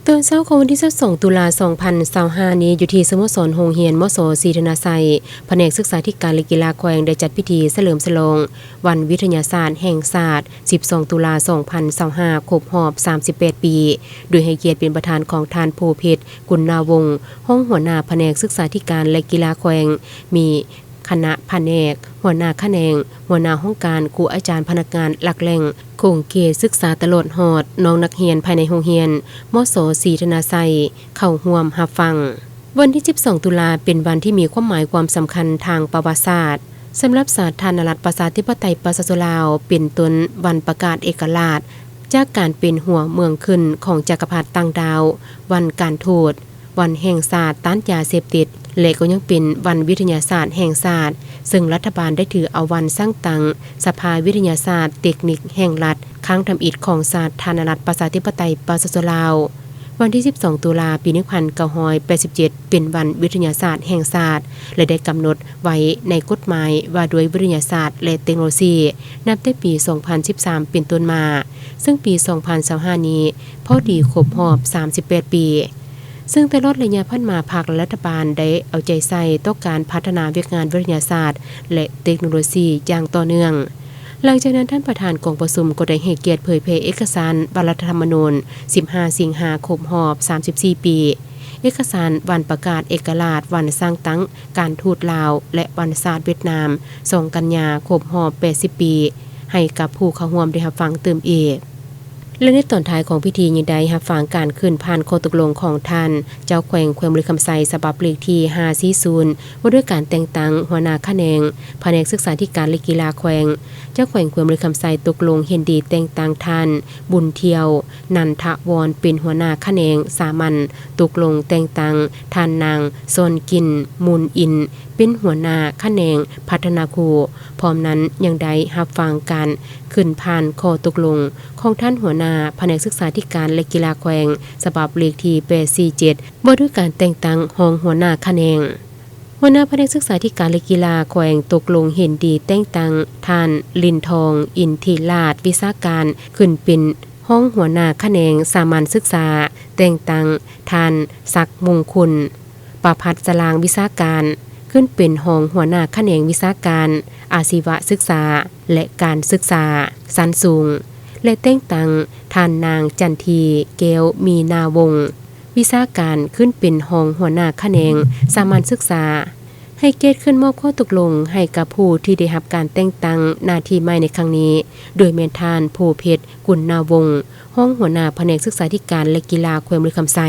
ຕອນເຊົ້າຂອງວັນທີຊາວສອງ ຕຸລາ ສອງພັນຊາວຫ້ານີ້ ຢູ່ທີ່ສະໂມສອນໂຮງຮຽນ ມສ ສີທະນາໄຊ, ພະແນກສຶກສາທິການ ແລະ ກິລາແຂວງ ໄດ້ຈັດພິທີສະເຫຼີມສະຫຼອງວັນວິທະຍາສາດແຫ່ງຊາດ ສິບສອງ ຕຸລາ ສອງພັນຊາວຫ້າ ຄົບຮອບ ສາມສິບແປດ ປີ, ໂດຍໃຫ້ກຽດເປັນປະທານຂອງທ່ານ ພູເພັດ ກຸນນາວົງ ຮອງຫົວໜ້າພະແນກສຶກສາທິການ ແລະ ກິລາແຂວງ, ມີຄະນະພະແນກ, ຫົວໜ້າຂະແໜງ, ຫົວໜ້າຫ້ອງການ, ຄູອາຈານ, ພະນັກງານຫຼັກແຫຼ່ງ, ຂົງເຂດສຶກສາຕະຫຼອດຮອດນ້ອງນັກຮຽນພາຍໃນໂຮງຮຽນ ມສ ສີທະນາໄຊ ເຂົ້າຮ່ວມຮັບຟັງ. ວັນທີສິບສອງ ຕຸລາ ເປັນວັນທີ່ມີຄວາມໝາຍຄວາມສຳຄັນທາງປະຫວັດສາດ ສຳລັບສາທາລະນະລັດປະຊາທິປະໄຕປະຊາຊົນລາວ, ເປັນຕົ້ນວັນປະກາດເອກະລາດຈາກການເປັນຫົວເມືອງຂຶ້ນຂອງຈັກກະພັດຕ່າງດາວ, ວັນການທູດ, ວັນແຫ່ງຊາດຕ້ານຢາເສບຕິດ ແລະ ກໍຍັງເປັນວັນວິທະຍາສາດແຫ່ງຊາດ, ເຊິ່ງລັດຖະບານໄດ້ຖືເອົາວັນສ້າງຕັ້ງສະພາວິທະຍາສາດເຕັກນິກແຫ່ງລັດ ຄັ້ງທຳອິດຂອງສາທາລະນະລັດປະຊາທິປະໄຕປະຊາຊົນລາວ. ວັນທີສິບສອງ ຕຸລາ ປີໜຶ່ງພັນເກົ້າຮ້ອຍແປດສິບເຈັດ ເປັນວັນວິທະຍາສາດແຫ່ງຊາດ ແລະ ໄດ້ກຳນົດໄວ້ໃນກົດໝາຍວ່າດ້ວຍວິທະຍາສາດ ແລະ ເຕັກໂນໂລຊີ ນັບແຕ່ປີສອງພັນສິບສາມ ເປັນຕົ້ນມາ, ເຊິ່ງປີສອງພັນຊາວຫ້ານີ້ພໍດີຄົບຮອບສາມສິບແປດປີ. ເຊິ່ງຕະຫຼອດໄລຍະຜ່ານມາ ພັກ ແລະ ລັດຖະບານໄດ້ເອົາໃຈໃສ່ຕໍ່ການພັດທະນາວຽກງານວິທະຍາສາດ ແລະ ເຕັກໂນໂລຊີຢ່າງຕໍ່ເນື່ອງ. ຫຼັງຈາກນັ້ນ ທ່ານປະທານກອງປະຊຸມກໍໄດ້ໃຫ້ກຽດເຜີຍແຜ່ເອກະສານວັນລັດຖະທຳມະນູນ ສິບຫ້າ ສິງຫາ ຄົບຮອບສາມສິບສີ່ປີ, ເອກະສານວັນປະກາດເອກະລາດ, ວັນສ້າງຕັ້ງການທູດລາວ ແລະ ວັນຊາດຫວຽດນາມ ສອງ ກັນຍາ ຄົບຮອບແປດສິບປີ ໃຫ້ກັບຜູ້ເຂົ້າຮ່ວມໄດ້ຮັບຟັງຕື່ມອີກ. ແລະ ໃນຕອນທ້າຍຂອງພິທີ ຍັງໄດ້ຮັບຟັງການຂຶ້ນຜ່ານຂໍ້ຕົກລົງຂອງທ່ານເຈົ້າແຂວງແຂວງບໍລິຄຳໄຊ ສະບັບເລກທີຫ້າສີ່ສູນ ວ່າດ້ວຍການແຕ່ງຕັ້ງຫົວໜ້າຂະແໜງພະແນກສຶກສາທິການ ແລະ ກິລາແຂວງ. ເຈົ້າແຂວງແຂວງບໍລິຄຳໄຊຕົກລົງເຫັນດີແຕ່ງຕັ້ງທ່ານ ບຸນທ່ຽວ ນັນທະວອນ ເປັນຫົວໜ້າຂະແໜງສາມັນ, ຕົກລົງແຕ່ງຕັ້ງທ່ານນາງ ຊອນກິນ ມູນອິນ ເປັນຫົວໜ້າຂະແໜງພັດທະນາຄູ. ພ້ອມນັ້ນຍັງໄດ້ຮັບຟັງການຂຶ້ນຜ່ານຂໍ້ຕົກລົງຂອງທ່ານຫົວໜ້າພະແນກສຶກສາທິການ ແລະ ກິລາແຂວງ ສະບັບເລກທີແປດສີ່ເຈັດ ວ່າດ້ວຍການແຕ່ງຕັ້ງຮອງຫົວໜ້າຂະແໜງ. ຫົວໜ້າພະແນກສຶກສາທິການ ແລະ ກິລາແຂວງຕົກລົງເຫັນດີແຕ່ງຕັ້ງທ່ານ ລິນທອງ ອິນທິລາດ ວິຊາການ ຂຶ້ນເປັນຮອງຫົວໜ້າຂະແໜງສາມັນສຶກສາ, ແຕ່ງຕັ້ງທ່ານ ສັກມຸງຄຸນ ປະພັດສະລາງ ວິຊາການ ຂຶ້ນເປັນຮອງຫົວໜ້າຂະແໜງວິຊາການອາຊີວະສຶກສາ ແລະ ການສຶກສາຊັ້ນສູງ ແລະ ແຕ່ງຕັ້ງທ່ານນາງ ຈັນທີ ແກ້ວມີນາວົງ ວິຊາການ ຂຶ້ນເປັນຮອງຫົວໜ້າຂະແໜງສາມັນສຶກສາ. ໃຫ້ກຽດຂຶ້ນມອບຂໍ້ຕົກລົງໃຫ້ກັບຜູ້ທີ່ໄດ້ຮັບການແຕ່ງຕັ້ງໜ້າທີ່ໃໝ່ໃນຄັ້ງນີ້ ໂດຍແມ່ນທ່ານ ພູເພັດ ກຸນນາວົງ ຮອງຫົວໜ້າພະແນກສຶກສາທິການ ແລະ ກິລາແຂວງບໍລິຄຳໄຊ.